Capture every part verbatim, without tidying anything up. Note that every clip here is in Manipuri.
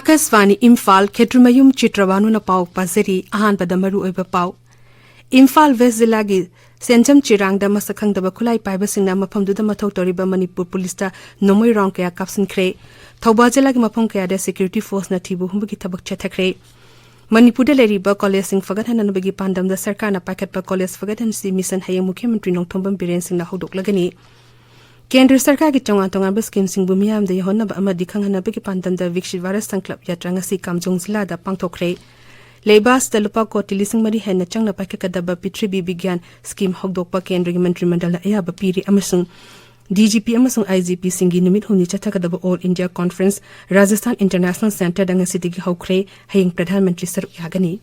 ꯑꯀꯥꯁꯕꯥꯅꯤ ꯏꯝꯐꯥꯜ, ꯈꯦꯇ꯭ꯔꯤꯃꯌꯨꯝ ꯆꯤꯇ꯭ꯔꯕꯥꯅꯨꯅ ꯄꯥꯎ ꯄꯥꯖꯔꯤ꯫ ꯑꯍꯥꯟꯕꯗ ꯃꯔꯨꯑꯣꯏꯕ ꯄꯥꯎ꯫ ꯏꯝꯐꯥꯜ ꯋꯦꯁ ꯖꯤꯂꯥꯒꯤ ꯁꯦꯟꯖꯝ ꯆꯤꯔꯥꯡꯗ ꯃꯁꯛ ꯈꯪꯗꯕ ꯈꯨꯠꯂꯥꯏ ꯄꯥꯏꯕꯁꯤꯡꯅ ꯃꯐꯝꯗꯨꯗ ꯃꯊꯧ ꯇꯧꯔꯤꯕ ꯃꯅꯤꯄꯨꯔ ꯄꯨꯂꯤꯁꯇ ꯅꯣꯡꯃꯩ ꯔꯥꯎꯟ ꯀꯌꯥ ꯀꯥꯞꯁꯤꯟꯈ꯭ꯔꯦ꯫ ꯊꯧꯕꯥꯜ ꯖꯤꯂꯥꯒꯤ ꯃꯐꯝ ꯀꯌꯥꯗ ꯁꯦꯀ꯭ꯌꯨꯔꯤꯇꯤ ꯐꯣꯔꯁꯅ ꯊꯤꯕ ꯍꯨꯝꯕꯒꯤ ꯊꯕꯛ ꯆꯠꯊꯈ꯭ꯔꯦ꯫ ꯃꯅꯤꯄꯨꯔꯗ ꯂꯩꯔꯤꯕ ꯀꯣꯂꯦꯖꯁꯤꯡ ꯐꯒꯠꯍꯟꯅꯕꯒꯤ ꯄꯥꯟꯗꯝꯗ ꯁꯔꯀꯥꯔꯅ ꯄꯥꯏꯈꯠꯄ ꯀꯣꯂꯦꯖ ꯐꯒꯠꯍꯟꯁꯤ ꯃꯤꯁꯟ ꯍꯌꯦꯡ ꯃꯨꯈ꯭ꯌ ꯃꯟꯇ꯭ꯔꯤ ꯅꯣꯡꯊꯣꯝꯕꯝ ꯕꯤꯔꯦꯟ ꯁꯤꯡꯅ ꯍꯧꯗꯣꯛꯂꯒꯅꯤ꯫ ꯀꯦꯟꯗ꯭ꯔ ꯁꯔꯀꯥꯔꯒꯤ ꯇꯣꯉꯥꯟ ꯇꯣꯉꯥꯟꯕ ꯁ꯭ꯀꯤꯝꯁꯤꯡꯕꯨ ꯃꯤꯌꯥꯝꯗ ꯌꯧꯍꯟꯅꯕ ꯑꯃꯗꯤ ꯈꯪꯍꯟꯅꯕꯒꯤ ꯄꯥꯟꯗꯝꯗ ꯕꯤꯛꯁꯤꯠ ꯚꯥꯔꯠ ꯁꯪꯀꯜꯞ ꯌꯥꯇ꯭ꯔꯥ ꯉꯁꯤ ꯀꯥꯝꯖꯣꯡ ꯖꯤꯂꯥꯗ ꯄꯥꯡꯊꯣꯛꯈ꯭ꯔꯦ꯫ ꯂꯩꯕꯥꯛ ꯑꯁꯤꯗ ꯂꯨꯄꯥ ꯀꯣꯇꯤ ꯂꯤꯁꯤꯡ ꯃꯔꯤ ꯍꯦꯟꯅ ꯆꯪꯅ ꯄꯥꯏꯈꯠꯀꯗꯕ ꯄ꯭ꯔꯤꯊꯤꯕꯤ ꯕꯤꯒ꯭ꯌꯥꯟ ꯁ꯭ꯀꯤꯝ ꯍꯧꯗꯣꯛꯄ ꯀꯦꯟꯗ꯭ꯔꯒꯤ ꯃꯟꯇ꯭ꯔꯤ ꯃꯟꯗꯜꯅ ꯑꯌꯥꯕ ꯄꯤꯔꯦ ꯑꯃꯁꯨꯡ ꯗꯤ ꯖꯤ ꯄꯤ ꯑꯃꯁꯨꯡ ꯑꯥꯏ ꯖꯤ ꯄꯤꯁꯤꯡꯒꯤ ꯅꯨꯃꯤꯠ ꯍꯨꯝꯅꯤ ꯆꯠꯊꯒꯗꯕ all India conference Rajasthan international ꯁꯦꯟꯇꯔꯗ ꯉꯁꯤꯗꯒꯤ ꯍꯧꯈ꯭ꯔꯦ꯫ ꯍꯌꯦꯡ ꯄ꯭ꯔꯙꯥꯟ ꯃꯟꯇ꯭ꯔꯤ ꯁꯔꯨꯛ ꯌꯥꯒꯅꯤ꯫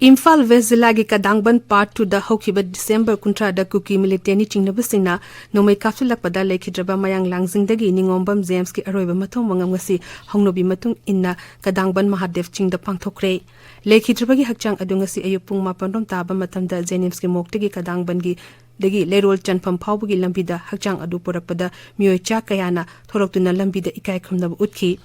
ꯏꯝꯐꯥꯜ ꯋꯦꯁ ꯖꯤꯂꯥꯒꯤ ꯀꯗꯥꯡꯕꯟ ꯄꯥꯔꯠ ꯇꯨꯗ ꯍꯧꯈꯤꯕ ꯗꯤꯁꯦꯝꯕꯔ ꯀꯨꯟꯊ꯭ꯔꯥꯗ ꯀꯨꯀꯤ ꯃꯤꯂꯤꯇꯦꯟꯅꯤ ꯆꯤꯡꯅꯕꯁꯤꯡꯅ ꯅꯣꯡꯃꯩ ꯀꯥꯞꯁꯤꯜꯂꯛꯄꯗ ꯂꯩꯈꯤꯗ꯭ꯔꯕ ꯃꯌꯥꯡ ꯂꯥꯡꯖꯤꯡꯗꯒꯤ ꯅꯤꯉꯣꯝꯕꯝ ꯖꯦꯝꯁꯀꯤ ꯑꯔꯣꯏꯕ ꯃꯊꯧ ꯃꯉꯝ ꯉꯁꯤ ꯍꯧꯅꯕꯤ ꯃꯇꯨꯡ ꯏꯟꯅ ꯀꯗꯥꯡꯕꯟ ꯃꯍꯥꯗꯦꯕ ꯆꯤꯡꯗ ꯄꯥꯡꯊꯣꯛꯈ꯭ꯔꯦ꯫ ꯂꯩꯈꯤꯗ꯭ꯔꯕꯒꯤ ꯍꯛꯆꯥꯡ ꯑꯗꯨ ꯉꯁꯤ ꯑꯌꯨꯛ ꯄꯨꯡ ꯃꯥꯄꯟ ꯔꯣꯝ ꯇꯥꯕ ꯃꯇꯝꯗ ꯖꯦꯅꯤꯝꯁꯀꯤ ꯃꯣꯔꯒꯇꯒꯤ ꯀꯗꯥꯡꯕꯟꯒꯤ ꯗꯒꯤ ꯂꯩꯔꯣꯜ ꯆꯟꯐꯝ ꯐꯥꯎꯕꯒꯤ ꯂꯝꯕꯤꯗ ꯍꯛꯆꯥꯡ ꯑꯗꯨ ꯄꯨꯔꯛꯄꯗ ꯃꯤꯑꯣꯏ ꯆꯥ ꯀꯌꯥꯅ ꯊꯣꯔꯛꯇꯨꯅ ꯂꯝꯕꯤꯗ ꯏꯀꯥꯏ ꯈꯨꯝꯅꯕ ꯎꯠꯈꯤ꯫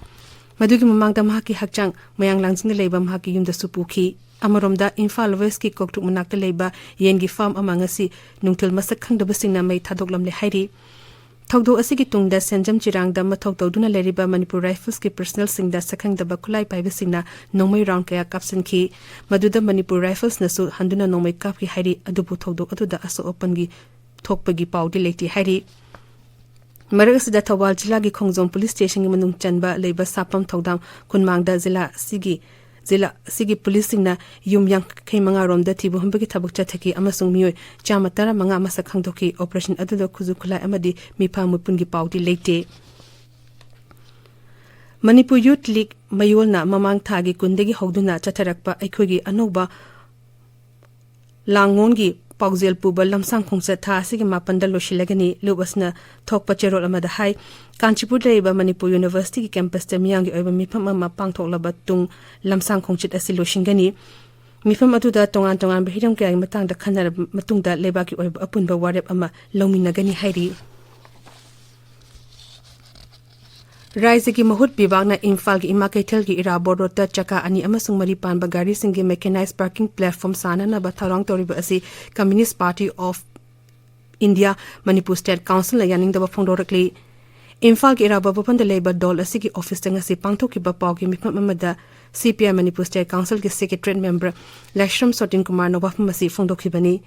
ꯃꯗꯨꯒꯤ ꯃꯃꯥꯡꯗ ꯃꯍꯥꯛꯀꯤ ꯍꯛꯆꯥꯡ ꯃꯌꯥꯡ ꯂꯥꯡꯖꯤꯡꯗ ꯂꯩꯕ ꯃꯍꯥꯛꯀꯤ ꯌꯨꯝꯗꯁꯨ ꯄꯨꯈꯤ꯫ ꯑꯃꯔꯣꯝꯗ, ꯏꯝꯐꯥꯜ ꯋꯦꯁꯀꯤ ꯀꯣꯛꯇ꯭ꯔꯨꯛ ꯃꯅꯥꯛꯇ ꯂꯩꯕ ꯌꯦꯟꯒꯤ ꯐꯥꯔꯝ ꯑꯃ ꯉꯁꯤ ꯅꯨꯡꯊꯤꯜ ꯃꯁꯛ ꯈꯪꯗꯕꯁꯤꯡꯅ ꯃꯩ ꯊꯥꯗꯣꯛꯂꯝꯂꯦ ꯍꯥꯏꯔꯤ꯫ ꯊꯧꯗꯣꯛ ꯑꯁꯤꯒꯤ ꯇꯨꯡꯗ ꯁꯦꯟꯖꯝ ꯆꯤꯔꯥꯡꯗ ꯃꯊꯧ ꯇꯧꯗꯨꯅ ꯂꯩꯔꯤꯕ ꯃꯅꯤꯄꯨꯔ ꯔꯥꯏꯐꯜꯁꯀꯤ ꯄꯔꯁꯅꯦꯜꯁꯤꯡꯗ ꯁꯛꯈꯪꯗꯕ ꯈꯨꯠꯂꯥꯏ ꯄꯥꯏꯕꯁꯤꯡꯅ ꯅꯣꯡꯃꯩ ꯔꯥꯎꯟ ꯀꯌꯥ ꯀꯥꯞꯁꯤꯟꯈꯤ꯫ ꯃꯗꯨꯗ ꯃꯅꯤꯄꯨꯔ ꯔꯥꯏꯐꯜꯁꯅꯁꯨ ꯍꯟꯗꯨꯅ ꯅꯣꯡꯃꯩ ꯀꯥꯞꯈꯤ ꯍꯥꯏꯔꯤ꯫ ꯑꯗꯨꯕꯨ ꯊꯧꯗꯣꯛ ꯑꯗꯨꯗ ꯑꯁꯣꯛ ꯑꯄꯟꯒꯤ ꯊꯣꯛꯄꯒꯤ ꯄꯥꯎꯗꯤ ꯂꯩꯇꯦ ꯍꯥꯏꯔꯤ꯫ ꯃꯔꯛ ꯑꯁꯤꯗ ꯊꯧꯕꯥꯜ ꯖꯤꯂꯥꯒꯤ ꯈꯣꯡꯖꯣꯝ ꯄꯨꯂꯤꯁ ꯁ꯭ꯇꯦꯁꯟꯒꯤ ꯃꯅꯨꯡ ꯆꯟꯕ ꯂꯩꯕ ꯁꯥꯄꯝ ꯊꯧꯗꯥꯝ ꯈꯨꯟꯃꯥꯡꯗ ꯖꯤꯂꯥ ꯑꯁꯤꯒꯤ, ꯖꯤꯂꯥ ꯑꯁꯤꯒꯤ ꯄꯨꯂꯤꯁꯁꯤꯡꯅ ꯌꯨꯝ ꯌꯥꯡꯈꯩ ꯃꯉꯥ ꯔꯣꯝꯗ ꯊꯤꯕ ꯍꯨꯝꯕꯒꯤ ꯊꯕꯛ ꯆꯠꯊꯈꯤ ꯑꯃꯁꯨꯡ ꯃꯤꯑꯣꯏ ꯆꯥꯝꯃ ꯇꯔꯥꯃꯉꯥ ꯃꯁꯛ ꯈꯪꯗꯣꯛꯈꯤ꯫ ꯑꯣꯄꯔꯦꯁꯟ ꯑꯗꯨꯗ ꯈꯨꯠꯁꯨ ꯈꯨꯠꯂꯥꯏ ꯑꯃꯗꯤ ꯃꯤꯐꯥ ꯃꯤꯄꯨꯟꯒꯤ ꯄꯥꯎꯗꯤ ꯂꯩꯇꯦ꯫ ꯃꯅꯤꯄꯨꯔ ꯌꯨꯊ ꯂꯤꯒ ꯃꯌꯣꯜꯅ ꯃꯃꯥꯡ ꯊꯥꯒꯤ ꯀꯨꯟꯗꯒꯤ ꯍꯧꯗꯨꯅ ꯆꯠꯊꯔꯛꯄ ꯑꯩꯈꯣꯏꯒꯤ ꯑꯅꯧꯕ ꯂꯥꯡꯉꯣꯟꯒꯤ ꯄꯥꯎꯖꯦꯜ ꯄꯨꯕ ꯂꯝꯁꯥꯡ ꯈꯣꯡꯆꯠ ꯊꯥ ꯑꯁꯤꯒꯤ ꯃꯥꯄꯟꯗ ꯂꯣꯏꯁꯤꯜꯂꯒꯅꯤ꯫ ꯂꯨꯞ ꯑꯁꯤꯅ ꯊꯣꯛꯄ ꯆꯦꯔꯣꯜ ꯑꯃꯗ ꯍꯥꯏ, ꯀꯥꯟꯆꯤꯄꯨꯔꯗ ꯂꯩꯕ ꯃꯅꯤꯄꯨꯔ ꯌꯨꯅꯤꯚꯔꯁꯤꯇꯤꯒꯤ ꯀꯦꯝꯄꯁꯇ ꯃꯤꯌꯥꯝꯒꯤ ꯑꯣꯏꯕ ꯃꯤꯐꯝ ꯑꯃ ꯄꯥꯡꯊꯣꯛꯂꯕ ꯇꯨꯡ ꯂꯝꯁꯥꯡ ꯈꯣꯡꯆꯠ ꯑꯁꯤ ꯂꯣꯏꯁꯤꯟꯒꯅꯤ꯫ ꯃꯤꯐꯝ ꯑꯗꯨꯗ ꯇꯣꯉꯥꯟ ꯇꯣꯉꯥꯟꯕ ꯍꯤꯔꯝ ꯀꯌꯥꯒꯤ ꯃꯇꯥꯡꯗ ꯈꯟꯅꯔꯕ ꯃꯇꯨꯡꯗ ꯂꯩꯕꯥꯛꯀꯤ ꯑꯣꯏꯕ ꯑꯄꯨꯟꯕ ꯋꯥꯔꯦꯞ ꯑꯃ ꯂꯧꯃꯤꯟꯅꯒꯅꯤ ꯍꯥꯏꯔꯤ꯫ ꯔꯥꯏꯖ꯭ꯌꯒꯤ ꯃꯍꯨꯠ ꯕꯤꯚꯥꯒꯅ ꯏꯝꯐꯥꯜꯒꯤ ꯏꯃꯥ ꯀꯩꯊꯦꯜꯒꯤ ꯏꯔꯥꯕꯣꯠ ꯔꯣꯗꯇ ꯆꯀꯥ ꯑꯅꯤ ꯑꯃꯁꯨꯡ ꯃꯔꯤ ꯄꯥꯟꯕ ꯒꯥꯔꯤꯁꯤꯡꯒꯤ ꯃꯦꯀꯦꯅꯥꯏꯖ ꯄꯥꯔꯀꯤꯡ ꯄ꯭ꯂꯦꯠꯐꯣꯝ ꯁꯥꯅꯅꯕ ꯊꯧꯔꯥꯡ ꯇꯧꯔꯤꯕ ꯑꯁꯤ communist party of India Manipur state ꯀꯥꯎꯟꯁꯤꯜꯅ ꯌꯥꯅꯤꯡꯗꯕ ꯐꯣꯡꯗꯣꯔꯛꯂꯤ꯫ ꯏꯝꯐꯥꯜꯒꯤ ꯏꯔꯥꯕꯣꯠ ꯚꯕꯟꯗ ꯂꯩꯕ ꯗꯣꯜ ꯑꯁꯤꯒꯤ ꯑꯣꯐꯤꯁꯇ ꯉꯁꯤ ꯄꯥꯡꯊꯣꯛꯈꯤꯕ ꯄꯥꯎꯒꯤ ꯃꯤꯐꯝ ꯑꯃꯗ ꯁꯤ ꯄꯤ ꯑꯥꯏ ꯃꯅꯤꯄꯨꯔ ꯁ꯭ꯇꯦꯠ ꯀꯥꯎꯟꯁꯤꯜꯒꯤ ꯁꯦꯀ꯭ꯔꯦꯇꯔꯤꯌꯦꯠ ꯃꯦꯝꯕꯔ ꯂꯥꯏꯁ꯭ꯔꯝ ꯁꯣꯇꯤꯟ ꯀꯨꯃꯥꯔꯅ ꯋꯥꯐꯝ ꯑꯁꯤ ꯐꯣꯡꯗꯣꯛꯈꯤꯕꯅꯤ꯫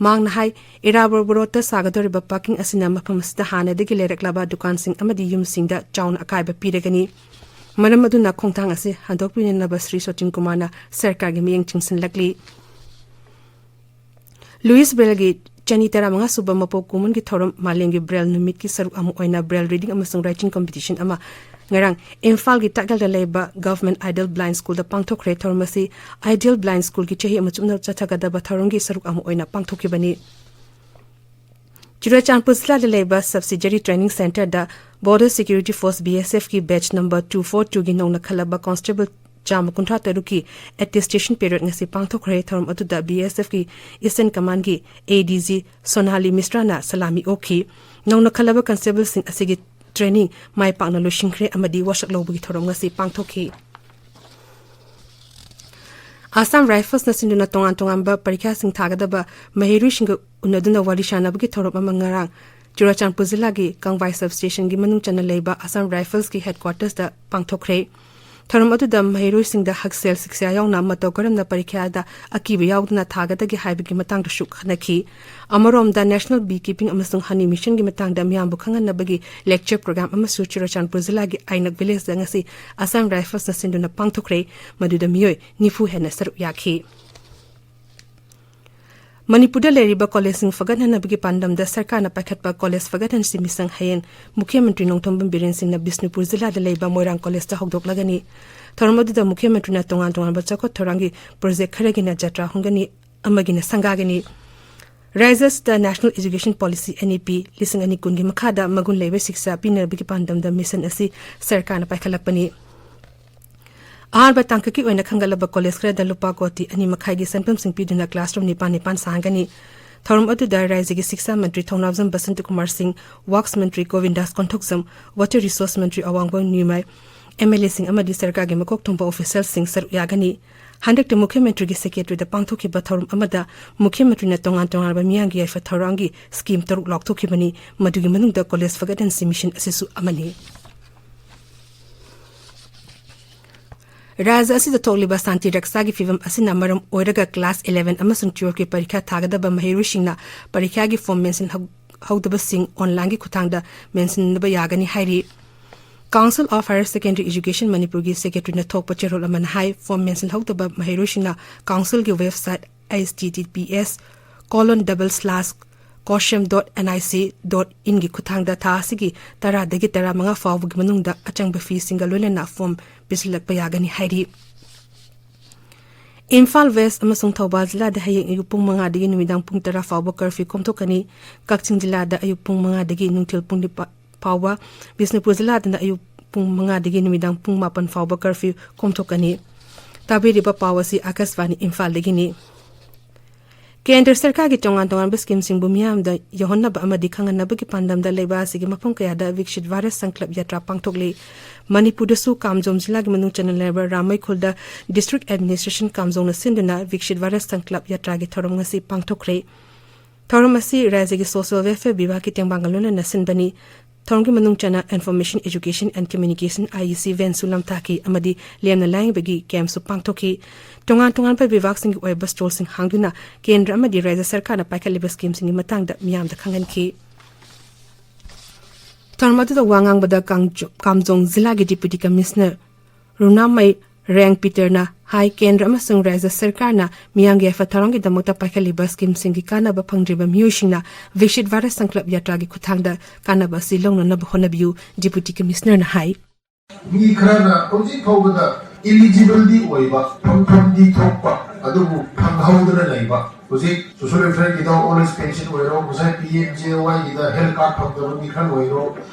ꯃꯍꯥꯛꯅ ꯍꯥꯏ, ꯏꯔꯥꯕꯣꯠ ꯔꯣꯗꯇ ꯁꯥꯒꯗꯧꯔꯤꯕ ꯄꯥꯔꯀꯤꯡ ꯑꯁꯤꯅ ꯃꯐꯝ ꯑꯁꯤꯗ ꯍꯥꯟꯅꯗꯒꯤ ꯂꯩꯔꯛꯂꯕ ꯗꯨꯀꯥꯟꯁꯤꯡ ꯑꯃꯗꯤ ꯌꯨꯝꯁꯤꯡꯗ ꯆꯥꯎꯅ ꯑꯀꯥꯏꯕ ꯄꯤꯔꯒꯅꯤ꯫ ꯃꯔꯝ ꯑꯗꯨꯅ ꯈꯣꯡꯊꯥꯡ ꯑꯁꯤ ꯍꯟꯗꯣꯛꯄꯤꯅꯅꯕ ꯁ꯭ꯔꯤ ꯁꯣꯇꯤꯟ ꯀꯨꯃꯥꯔꯅ ꯁꯔꯀꯥꯔꯒꯤ ꯃꯤꯠꯌꯦꯡ ꯆꯤꯡꯁꯤꯜꯂꯛꯂꯤ꯫ ꯂꯨꯏꯁ ꯕ꯭ꯔꯦꯜꯒꯤ ꯆꯅꯤ ꯇꯔꯥꯃꯉꯥ ꯁꯨꯕ ꯃꯄꯣꯛ ꯀꯨꯝꯑꯣꯟꯒꯤ ꯊꯧꯔꯝ ꯃꯥꯂꯦꯝꯒꯤ ꯕ꯭ꯔꯦꯜ ꯅꯨꯃꯤꯠꯀꯤ ꯁꯔꯨꯛ ꯑꯃ ꯑꯣꯏꯅ ꯕ꯭ꯔꯦꯜ ꯔꯤꯗꯤꯡ ꯑꯃꯁꯨꯡ ꯔꯥꯏꯇꯤꯡ ꯀꯝꯄꯤꯇꯤꯁꯟ ꯑꯃ ꯉꯔꯥꯡ ꯏꯝꯐꯥꯜꯒꯤ ꯇꯥꯛꯌꯦꯜꯗ ꯂꯩꯕ ꯒꯚꯔꯟꯃꯦꯟꯠ ꯑꯥꯏꯗꯜ ꯕ꯭ꯂꯥꯏꯟꯗ ꯁ꯭ꯀꯨꯜꯗ ꯄꯥꯡꯊꯣꯛꯈ꯭ꯔꯦ꯫ ꯊꯧꯔꯝ ꯑꯁꯤ ꯑꯥꯏꯗꯜ ꯕ꯭ꯂꯥꯏꯟꯗ ꯁ꯭ꯀꯨꯜꯒꯤ ꯆꯍꯤ ꯑꯃ ꯆꯨꯞꯅ ꯆꯠꯊꯒꯗꯕ ꯊꯧꯔꯝꯒꯤ ꯁꯔꯨꯛ ꯑꯃ ꯑꯣꯏꯅ ꯄꯥꯡꯊꯣꯛꯈꯤꯕꯅꯤ꯫ ꯆꯨꯔꯆꯥꯟꯄꯨꯔ ꯖꯤꯂꯥꯗ ꯂꯩꯕ ꯁꯕꯁꯤꯗꯔꯤ ꯇ꯭ꯔꯦꯅꯤꯡ ꯁꯦꯟꯇꯔꯗ ꯕꯣꯔꯗꯔ ꯁꯦꯀ꯭ꯌꯨꯔꯤꯇꯤ ꯐꯣꯔꯁ, ꯕꯤ ꯑꯦꯁ ꯑꯦꯐꯀꯤ ꯕꯦꯆ ꯅꯝꯕꯔ ꯇꯨ ꯐꯣꯔ ꯇꯨꯒꯤ ꯅꯧꯅ ꯈꯜꯂꯕ ꯀꯣꯟꯁꯇꯦꯕꯜ ꯆꯥꯝꯃ ꯀꯨꯟꯊ꯭ꯔꯥ ꯇꯔꯨꯛꯀꯤ ꯑꯦꯇꯦꯁꯇꯦꯁꯟ ꯄꯦꯔꯦꯗ ꯉꯁꯤ ꯄꯥꯡꯊꯣꯛꯈ꯭ꯔꯦ꯫ ꯊꯧꯔꯝ ꯑꯗꯨꯗ ꯕꯤ ꯑꯦꯁ ꯑꯦꯐꯀꯤ ꯏꯁꯇꯔꯟ ꯀꯃꯥꯟꯒꯤ ꯑꯦ ꯗꯤ ꯖꯤ ꯁꯣꯅꯥꯂꯤ ꯃꯤꯁ꯭ꯔꯥꯅ ꯁꯂꯥꯃꯤ ꯑꯣꯛꯈꯤ꯫ ꯅꯧꯅ ꯈꯜꯂꯕ ꯀꯟꯁꯇꯦꯕꯜꯁꯤꯡ ꯑꯁꯤꯒꯤ ꯇ꯭ꯔꯦꯅꯤꯡ ꯃꯥꯏ ꯄꯥꯛꯅ ꯂꯣꯏꯁꯤꯟꯈ꯭ꯔꯦ ꯑꯃꯗꯤ ꯋꯥꯁꯛ ꯂꯧꯕꯒꯤ ꯊꯧꯔꯝ ꯉꯁꯤ ꯄꯥꯡꯊꯣꯛꯈꯤ꯫ ꯑꯁꯥꯝ ꯔꯥꯏꯐꯜꯁꯅ ꯁꯤꯟꯗꯨꯅ ꯇꯣꯉꯥꯟ ꯇꯣꯉꯥꯟꯕ ꯄꯔꯤꯈ꯭ꯌꯥꯁꯤꯡ ꯊꯥꯒꯗꯕ ꯃꯍꯩꯔꯣꯏꯁꯤꯡꯒ ꯎꯅꯗꯨꯅ ꯋꯥꯔꯤ ꯁꯥꯟꯅꯕꯒꯤ ꯊꯧꯔꯝ ꯑꯃ ꯉꯔꯥꯡ ꯆꯨꯔꯆꯥꯟꯄꯨꯔ ꯖꯤꯂꯥꯒꯤ ꯀꯪꯕꯥꯏ ꯁꯕꯁ꯭ꯇꯦꯁꯟꯒꯤ ꯃꯅꯨꯡ ꯆꯟꯅ ꯂꯩꯕ ꯑꯁꯥꯝ ꯔꯥꯏꯐꯜꯁꯀꯤ ꯍꯦꯗꯀ꯭ꯋꯥꯇꯔꯁꯇ ꯄꯥꯡꯊꯣꯛꯈ꯭ꯔꯦ꯫ ꯊꯧꯔꯝ ꯑꯗꯨꯗ ꯃꯍꯩꯔꯣꯏꯁꯤꯡꯗ ꯍꯛꯁꯦꯜ ꯁꯤꯛꯁꯥ ꯌꯥꯎꯅ ꯃꯇꯧ ꯀꯔꯝꯅ ꯄꯔꯤꯈ꯭ꯌꯥꯗ ꯑꯀꯤꯕ ꯌꯥꯎꯗꯅ ꯊꯥꯒꯗꯒꯦ ꯍꯥꯏꯕꯒꯤ ꯃꯇꯥꯡꯗꯁꯨ ꯈꯟꯅꯈꯤ꯫ ꯑꯃꯔꯣꯝꯗ, ꯅꯦꯁꯅꯦꯜ ꯕꯤ ꯀꯤꯄꯤꯡ ꯑꯃꯁꯨꯡ ꯍꯅꯤ ꯃꯤꯁꯟꯒꯤ ꯃꯇꯥꯡꯗ ꯃꯤꯌꯥꯝꯕꯨ ꯈꯪꯍꯟꯅꯕꯒꯤ ꯂꯦꯛꯆꯔ ꯄ꯭ꯔꯣꯒ꯭ꯔꯥꯝ ꯑꯃꯁꯨ ꯆꯨꯔꯆꯥꯟꯄꯨꯔ ꯖꯤꯂꯥꯒꯤ ꯑꯥꯏꯅꯛ ꯚꯤꯂꯦꯖꯇ ꯉꯁꯤ ꯑꯁꯥꯝ ꯔꯥꯏꯐꯜꯁꯅ ꯁꯤꯟꯗꯨꯅ ꯄꯥꯡꯊꯣꯛꯈ꯭ꯔꯦ꯫ ꯃꯗꯨꯗ ꯃꯤꯑꯣꯏ ꯅꯤꯐꯨ ꯍꯦꯟꯅ ꯁꯔꯨꯛ ꯌꯥꯈꯤ꯫ ꯃꯅꯤꯄꯨꯔꯗ ꯂꯩꯔꯤꯕ ꯀꯣꯂꯦꯖꯁꯤꯡ ꯐꯒꯠꯍꯟꯅꯕꯒꯤ ꯄꯥꯟꯗꯝꯗ ꯁꯔꯀꯥꯔꯅ ꯄꯥꯏꯈꯠꯄ ꯀꯣꯂꯦꯖ ꯐꯒꯠꯍꯟꯁꯤ ꯃꯤꯁꯪ ꯍꯌꯦꯡ ꯃꯨꯈ꯭ꯌ ꯃꯟꯇ꯭ꯔꯤ ꯅꯣꯡꯊꯣꯝꯕꯝ ꯕꯤꯔꯦꯟ ꯁꯤꯡꯅ ꯕꯤꯁꯅꯨꯄꯨꯔ ꯖꯤꯂꯥꯗ ꯂꯩꯕ ꯃꯣꯏꯔꯥꯡ ꯀꯣꯂꯦꯖꯇ ꯍꯧꯗꯣꯛꯂꯒꯅꯤ꯫ ꯊꯧꯔꯝ ꯑꯗꯨꯗ ꯃꯨꯈ꯭ꯌ ꯃꯟꯇ꯭ꯔꯤꯅ ꯇꯣꯉꯥꯟ ꯇꯣꯉꯥꯟꯕ ꯆꯥꯎꯈꯠ ꯊꯧꯔꯥꯡꯒꯤ ꯄ꯭ꯔꯣꯖꯦꯛ ꯈꯔꯒꯤꯅ ꯖꯇ꯭ꯔꯥ ꯍꯣꯡꯒꯅꯤ, ꯑꯃꯒꯤꯅ ꯁꯪꯒꯥꯒꯅꯤ꯫ ꯔꯥꯖ꯭ꯌ ꯑꯁꯤꯗ National Education Policy, N E P, ꯂꯤꯁꯤꯡ ꯑꯅꯤ ꯀꯨꯟꯒꯤ ꯃꯈꯥꯗ ꯃꯒꯨꯟ ꯂꯩꯕ ꯁꯤꯛꯁꯥ ꯄꯤꯅꯕꯒꯤ ꯄꯥꯟꯗꯝꯗ mission ꯑꯁꯤ ꯁꯔꯀꯥꯔꯅ ꯄꯥꯏꯈꯠꯂꯛꯄꯅꯤ꯫ ꯑꯍꯥꯟꯕ ꯇꯥꯡꯀꯛꯀꯤ ꯑꯣꯏꯅ ꯈꯟꯒꯠꯂꯕ college ꯈꯔꯗ ꯂꯨꯄꯥ ꯀꯣꯇꯤ ꯑꯅꯤ ꯃꯈꯥꯏꯒꯤ ꯁꯦꯟꯐꯝꯁꯤꯡ ꯄꯤꯗꯨꯅ classroom ꯅꯤꯄꯥꯟ ꯅꯤꯄꯥꯟ ꯁꯥꯍꯟꯒꯅꯤ꯫ ꯊꯧꯔꯝ ꯑꯗꯨꯗ ꯔꯥꯖ꯭ꯌꯒꯤ ꯁꯤꯛꯁꯥ ꯃꯟꯇ꯭ꯔꯤ ꯊꯧꯅꯥꯎꯖꯝ ꯕꯁꯟꯇ ꯀꯨꯃꯥꯔ ꯁꯤꯡ, Works Mantri ꯒꯣꯕꯤꯟꯗꯥꯁ ꯀꯣꯟꯊꯣꯛꯖꯝ, Water Resource Mantri ꯑꯋꯥꯡꯕꯝ ꯅ꯭ꯌꯨꯃꯥꯏ, M L A ꯁꯤꯡ ꯑꯃꯗꯤ ꯁꯔꯀꯥꯔꯒꯤ ꯃꯀꯣꯛ ꯊꯣꯡꯕ official ꯁꯤꯡ ꯁꯔꯨꯛ ꯌꯥꯒꯅꯤ꯫ ꯍꯟꯗꯛꯇ ꯃꯨꯈ꯭ꯌ ꯃꯟꯇ꯭ꯔꯤꯒꯤ secretary ꯗ ꯄꯥꯡꯊꯣꯛꯈꯤꯕ ꯊꯧꯔꯝ ꯑꯃꯗ ꯃꯨꯈ꯭ꯌ ꯃꯟꯇ꯭ꯔꯤꯅ ꯇꯣꯉꯥꯟ ꯇꯣꯉꯥꯟꯕ ꯃꯤꯌꯥꯝꯒꯤ ꯌꯥꯏꯐ ꯊꯧꯔꯥꯡꯒꯤ scheme ꯇꯔꯨꯛ ꯂꯥꯎꯊꯣꯛꯈꯤꯕꯅꯤ, ꯃꯗꯨꯒꯤ ꯃꯅꯨꯡꯗ college ꯐꯒꯠꯍꯟꯁꯤ mission ꯑꯁꯤꯁꯨ ꯑꯃꯅꯤ꯫ ꯔꯥꯖ꯭ꯌ ꯑꯁꯤꯗ ꯊꯣꯛꯂꯤꯕ ꯁꯥꯟꯇꯤ ꯔꯛꯁꯥꯒꯤ ꯐꯤꯚꯝ ꯑꯁꯤꯅ ꯃꯔꯝ ꯑꯣꯏꯔꯒ class eleven ꯑꯃꯁꯨꯡ twelve ꯀꯤ ꯄꯔꯤꯈꯥ ꯊꯥꯒꯗꯕ ꯃꯍꯩꯔꯣꯏꯁꯤꯡꯅ ꯄꯔꯤꯈꯥꯒꯤ form ꯃꯦꯟꯁꯤꯟ ꯍꯧ-, ꯍꯧꯗꯕꯁꯤꯡ online ꯒꯤ ꯈꯨꯠꯊꯥꯡꯗ ꯃꯦꯟꯁꯤꯟꯅꯕ ꯌꯥꯒꯅꯤ ꯍꯥꯏꯔꯤ꯫ Council of Higher Secondary Education ꯃꯅꯤꯄꯨꯔꯒꯤ secretary ꯅ ꯊꯣꯛꯄ ꯆꯦꯔꯣꯜ ꯑꯃꯅ ꯍꯥꯏ, form ꯃꯦꯟꯁꯤꯟꯍꯧꯗꯕ ꯃꯍꯩꯔꯣꯏꯁꯤꯡꯅ council ꯒꯤ website H T T P S colon double slash COHSYM dot N I C dot in ꯒꯤ ꯈꯨꯠꯊꯥꯡꯗ ꯊꯥ ꯑꯁꯤꯒꯤ ꯇꯔꯥꯗꯒꯤ ꯇꯔꯥꯃꯉꯥ ꯐꯥꯎꯕꯒꯤ ꯃꯅꯨꯡꯗ ꯑꯆꯪꯕ fees ꯁꯤꯡꯒ ꯂꯣꯏꯅꯅ form ꯄꯤꯁꯤꯜꯂꯛꯄ ꯌꯥꯒꯅꯤ ꯍꯥꯏꯔꯤ꯫ ꯏꯝꯐꯥꯜ West ꯑꯃꯁꯨꯡ ꯊꯧꯕꯥꯜ ꯖꯤꯂꯥꯗ ꯍꯌꯦꯡ ꯑꯌꯨꯛ ꯄꯨꯡ ꯃꯉꯥꯗꯒꯤ ꯅꯨꯃꯤꯗꯥꯡ ꯄꯨꯡ ꯇꯔꯥ ꯐꯥꯎꯕ curfew ꯀꯣꯝꯊꯣꯛꯀꯅꯤ꯫ ꯀꯛꯆꯤꯡ ꯖꯤꯂꯥꯗ ꯑꯌꯨꯛ ꯄꯨꯡ ꯃꯉꯥꯗꯒꯤ ꯅꯨꯡꯊꯤꯜ ꯄꯨꯡ ꯅꯤꯄꯥꯜ ꯐꯥꯎꯕ, ꯕꯤꯁꯅꯨꯄꯨꯔ ꯖꯤꯂꯥꯗꯅ ꯑꯌꯨꯛ ꯄꯨꯡ ꯃꯉꯥꯗꯒꯤ ꯅꯨꯃꯤꯗꯥꯡ ꯄꯨꯡ ꯃꯥꯄꯟ ꯐꯥꯎꯕ curfew ꯀꯣꯝꯊꯣꯛꯀꯅꯤ꯫ ꯇꯥꯕꯤꯔꯤꯕ ꯄꯥꯎ ꯑꯁꯤ ꯑꯥꯀꯥꯁꯕꯥꯅꯤ ꯏꯝꯐꯥꯜꯗꯒꯤꯅꯤ꯫ ꯀꯦꯟꯗ꯭ꯔ ꯁꯔꯀꯥꯔꯒꯤ ꯇꯣꯉꯥꯟ ꯇꯣꯉꯥꯟꯕ scheme ꯁꯤꯡꯕꯨ ꯃꯤꯌꯥꯝꯗ ꯌꯧꯍꯟꯅꯕ ꯑꯃꯗꯤ ꯈꯪꯍꯟꯅꯕꯒꯤ ꯄꯥꯟꯗꯝꯗ ꯂꯩꯕꯥꯛ ꯑꯁꯤꯒꯤ ꯃꯐꯝ ꯀꯌꯥꯗ Viksit Bharat Sankalp Yatra ꯄꯥꯡꯊꯣꯛꯂꯤ꯫ ꯃꯅꯤꯄꯨꯔꯗꯁꯨ ꯀꯥꯝꯖꯣꯡ ꯖꯤꯂꯥꯒꯤ ꯃꯅꯨꯡ ꯆꯟꯅ ꯂꯩꯔꯕ ꯔꯥꯃꯩꯈꯨꯜꯗ district administration ꯀꯥꯝꯖꯣꯡꯅ ꯁꯤꯟꯗꯨꯅ Viksit Bharat Sankalp Yatra ꯒꯤ ꯊꯧꯔꯝ ꯉꯁꯤ ꯄꯥꯡꯊꯣꯛꯈ꯭ꯔꯦ꯫ ꯊꯧꯔꯝ ꯑꯁꯤ ꯔꯥꯖ꯭ꯌꯒꯤ social welfare ꯕꯤꯚꯥꯒꯀꯤ ꯇꯦꯡꯕꯥꯡꯒ ꯂꯣꯏꯅꯅ ꯁꯤꯟꯕꯅꯤ꯫ ꯊꯧꯔꯝꯒꯤ ꯃꯅꯨꯡ ꯆꯟꯅ Information, Education and Communication, I E C van ꯁꯨ ꯂꯝꯊꯥꯈꯤ ꯑꯃꯗꯤ ꯂꯦꯝꯅ ꯂꯥꯌꯦꯡꯕꯒꯤ camp ꯁꯨ ꯄꯥꯡꯊꯣꯛꯈꯤ꯫ ꯇꯣꯉꯥꯟ ꯇꯣꯉꯥꯟꯕ ꯕꯤꯚꯥꯒꯁꯤꯡꯒꯤ ꯑꯣꯏꯕ stall ꯁꯤꯡ ꯍꯥꯡꯗꯨꯅ ꯀꯦꯟꯗ꯭ꯔ ꯑꯃꯗꯤ ꯔꯥꯖ꯭ꯌ ꯁꯔꯀꯥꯔꯅ ꯄꯥꯏꯈꯠꯂꯤꯕ scheme ꯁꯤꯡꯒꯤ ꯃꯇꯥꯡꯗ ꯃꯤꯌꯥꯝꯗ ꯈꯪꯍꯟꯈꯤ꯫ ꯊꯧꯔꯝ ꯑꯗꯨꯗ ꯋꯥ ꯉꯥꯡꯕꯗ ꯀꯥꯡꯖ-, ꯀꯥꯝꯖꯣꯡ ꯖꯤꯂꯥꯒꯤ Deputy Commissioner ꯔꯨꯅꯥꯃꯩ ꯔꯦꯡ ꯄꯤꯇꯔꯅ ꯍꯥꯏ, ꯀꯦꯟꯗ꯭ꯔ ꯑꯃꯁꯨꯡ ꯔꯥꯖ꯭ꯌ ꯁꯔꯀꯥꯔꯅ ꯃꯤꯌꯥꯝꯒꯤ ꯌꯥꯏꯐ ꯊꯧꯔꯥꯡꯒꯤꯗꯃꯛꯇ ꯄꯥꯏꯈꯠꯂꯤꯕ scheme ꯁꯤꯡꯒꯤ ꯀꯥꯟꯅꯕ ꯐꯪꯗ꯭ꯔꯤꯕ ꯃꯤꯑꯣꯏꯁꯤꯡꯅ Viksit Bharat Sankalp Yatra ꯒꯤ ꯈꯨꯠꯊꯥꯡꯗ ꯀꯥꯟꯅꯕ ꯑꯁꯤ ꯂꯧꯅꯅꯕ ꯍꯣꯠꯅꯕꯤꯌꯨ, Deputy Commissioner ꯅ ꯍꯥꯏ꯫ ꯃꯤ ꯈꯔꯅ ꯍꯧꯖꯤꯛ ꯐꯥꯎꯕꯗ eligible ꯗꯤ ꯑꯣꯏꯕ, ꯐꯪꯐꯝꯗꯤ ꯊꯣꯛꯄ, ꯑꯗꯨꯕꯨ ꯐꯪꯍꯧꯗꯅ ꯂꯩꯕ, ꯍꯧꯖꯤꯛ ꯁꯣꯁꯤꯌꯦꯜ ꯋꯦꯜꯐꯤꯌꯔꯒꯤꯗ ꯑꯣꯜ ꯑꯦꯖ ꯄꯦꯟꯁꯟ ꯑꯣꯏꯔꯣ, ꯉꯁꯥꯏ ꯄꯤ ꯑꯦꯝ ꯖꯦ ꯋꯥꯏꯒꯤꯗ ꯍꯦꯜꯊ ꯀꯥꯔꯗ ꯐꯪꯗꯕ ꯃꯤ ꯈꯔ ꯑꯣꯏꯔꯣ,